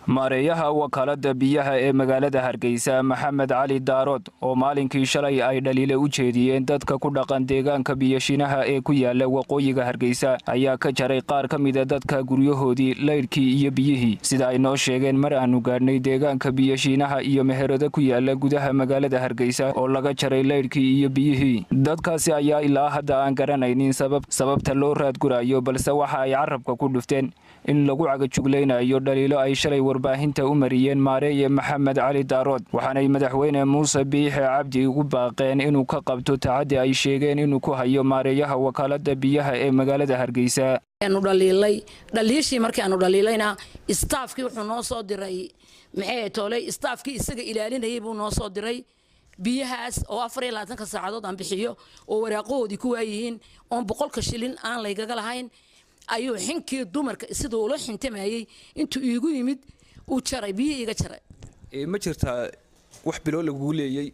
Maareeyaha wakaalada biyaha ee magaalada Hargeysa, Maxamed Cali Daarood, oo maalinkii shalay ay dhaliile u jeediyeen dadka ku dhaqan deegaanka Biyashinaha ee ku yaala waqooyiga Hargeysa, ayaa ka jaray qaar ka mida dadka guryahoodii laydhkii iyo biyihii. Sida ay noo sheegeen mar aanu gaadhnay deegaanka Biyashiinaha iyo meherado ku yaala gudaha magaalada Hargeysa oo laga jaray laydhkii iyo biyihii, dadkaasi ayaa ilaa hadda aan garanaynin sababta loo raadgurayo, balse waxa ay carabka ku dhufteen in lagu cagajuglaynayo dhaliilo ay shalay warbaahinta u mariyeen maareeye Maxamed Cali Daarood. Waxaanay madaxweyne Muuse Biixe Cabdi ugu baaqeen inuu ka qabto tacaddi ay sheegeen inuu ku hayo maareeyaha wakaalada biyaha ee magaalada Hargeysa. Aanu dhaliilay dhaliishii, markii aanu dhaliilayna staafkii wuxuu noo soo diray, maxay toolay, staafkii isaga ilaalinayay buu noo soo diray. Biyahaas oo 24-ka saacadood aan bixiyo oo waraaqahoodii ku waayihiin oon 100-ka shilin aan laygaga lahayn, ayuu xinkii dumarka siduu ula xintamayey intuu iigu yimid uu jaray biyihii, iga jaray. Ma jirtaa wax biloo lagugu leeyey,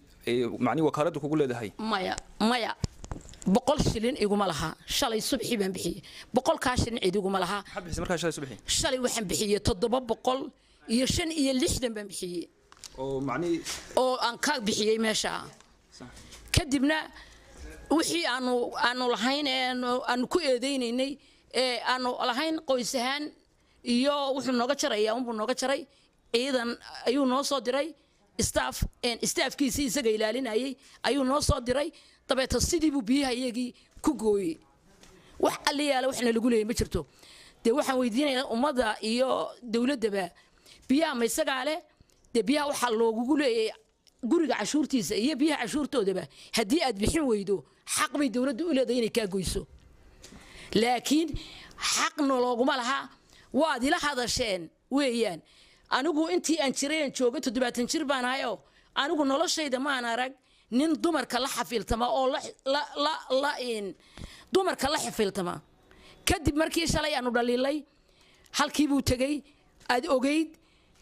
macnii wakaaladdu kugu leedahay? Maya, maya, 100 shilin iguma laha. Shalay subxi baan bixiyey, 100-kaa shilin cid iguma laha. Maxaad bixisay markaa shalay subxi? Shalay waxaan bixiyey 765 baan bixiyey. Oo macnii oo aan ka bixiyey meesha. Kadibna wixii aanu lahayn ee aanu ku eedeynaynay ee aanu lahayn qoys ahaan iyo wuxuu nooga jaraya unbuu nooga jaray. Ciidan ayuu noo soo diray, staff, staafkiisii isaga ilaalinayay ayuu noo soo diray. Dabeeto sidii buu biyaha iyagii ku gooyey. Wax alliyaala waxna lagu leeyay ma jirto. Dee waxaan weydiinayaa ummadda iyo dowladdaba, biyaha ma isagaa leh? Dee biyaha waxaa loogugu leeyay guriga cashuurtiisa iyo biyaha cashuurtoodaba haddii aad bixin weydo, xaq bay dowladdu u leedahay inay kaa goyso, laakiin xaqna looguma laha. Waad ila hadasheen weeyaan. Anigu intii aan jiray aan jooga 70 jir baan ahayoo, anigu noloshayda maan arag nin dumarka la xafiiltama oo la dumarka la xafiiltama. Kadib markii shalay aanu dhaliilay, halkii buu tegey aad ogeyd,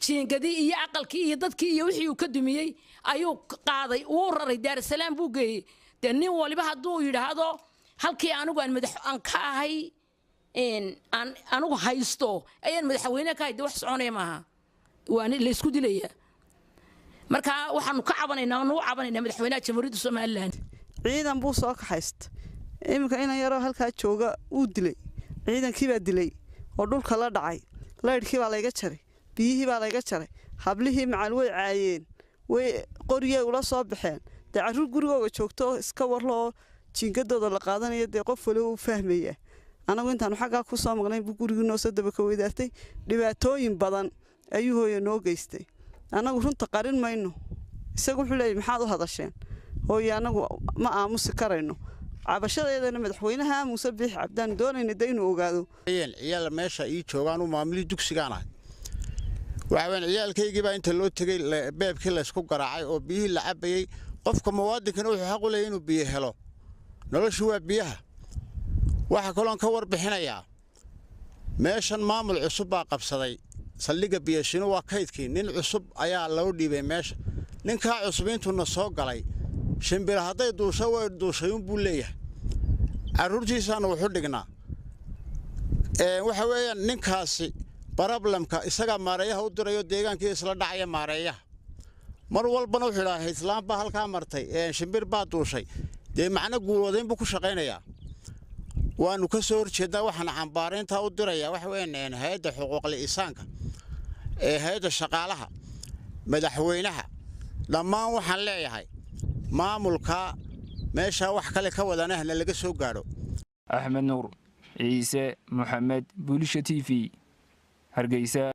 jiingadii iyo aqalkii iyo dadkii iyo wixii uu ka dumiyey ayuu qaaday, wuu raray, Daarasalaam buu geeyey. Dee nin waliba hadduu yidhaahdo halkii anigu aan madax aan ka ahay, aan anigu haysto ayaan madaxweyne ka ahay, dee wax soconaya maaha, waa laysku dilayaa. Marka waxaanu ka cabanaynaa, aanu u cabanaynaa madaxweynaha Jamhuuriyadda Somaliland. Ciidan buu soo kaxaysta. Iminka inan yaroo halkaa jooga wuu dilay, ciidankii baa dilay oo dhulka la dhacay. Laydhkii baa layga jaray, biyihii baa layga jaray. Hablihii macal way caayeen, way qoriyay ula soo baxeen. Dee carruur gurigooga joogto oo iska warloo jiingadooda la qaadanaya, dee qof waliba uu fahmaya. Anagu intaanu xaggaa ku soo maqnayn buu gurigii noo soo daba ka weydaartay. Dhibaatooyin badan ayuu hooye noo geystay. Annagu runta qarin mayno. Isagu wuxuu leeyay, "Maxaad u hadasheen?" Hooye, annagu ma aamusi karayno. Cabashadeedana madaxweynaha Muuse Biix Cabdaan doonayna de inuu ogaado. Ciyaal meesha ii joogaan u maamulihii dugsigaan ahay. Waxa weyn, ciyaalkaygii baa inta loo tegey beebkii laysku garaacay oo biyihii la cabayey. Qofka muwaadinkana wuxuu xaq u leeyahy inuu biyo helo, noloshu waa biyaha. Waxaa kaloon ka warbixinayaa, meeshan maamul cusub baa qabsaday. Saldhigga Biyashino waa kaydkii. Nin cusub ayaa loo dhiibay meesha. Ninkaa cusub intuuna soo galay, shimbir hadday duusho way duushayuunbuu leeyahay. Carruurtiisaana wuxu dhignaa. Waxa weeyaan, ninkaasi problemka isagaa maareeyaha u dirayo, deegaankii isla dhacaya maareeyaha. Mar walbana wuxuu idhaha, "Islaam baa halkaa martay, shimbir baa duushay." Dee macno guulwadayn buu ku shaqaynayaa. Waanu ka soo horjeednaa. Waxaan cambaarayntaa u dirayaa, waxa weeyaan, hay-adda xuquuqul insaanka, ee hay-adda shaqaalaha, madaxweynaha, dhammaan. Waxaan leeyahay, maamulka meeshaa wax kale ka wadanahna laga soo gaadho. Axmed Nuur Ciise Moxamed, Buulisha TV, Hargeysa.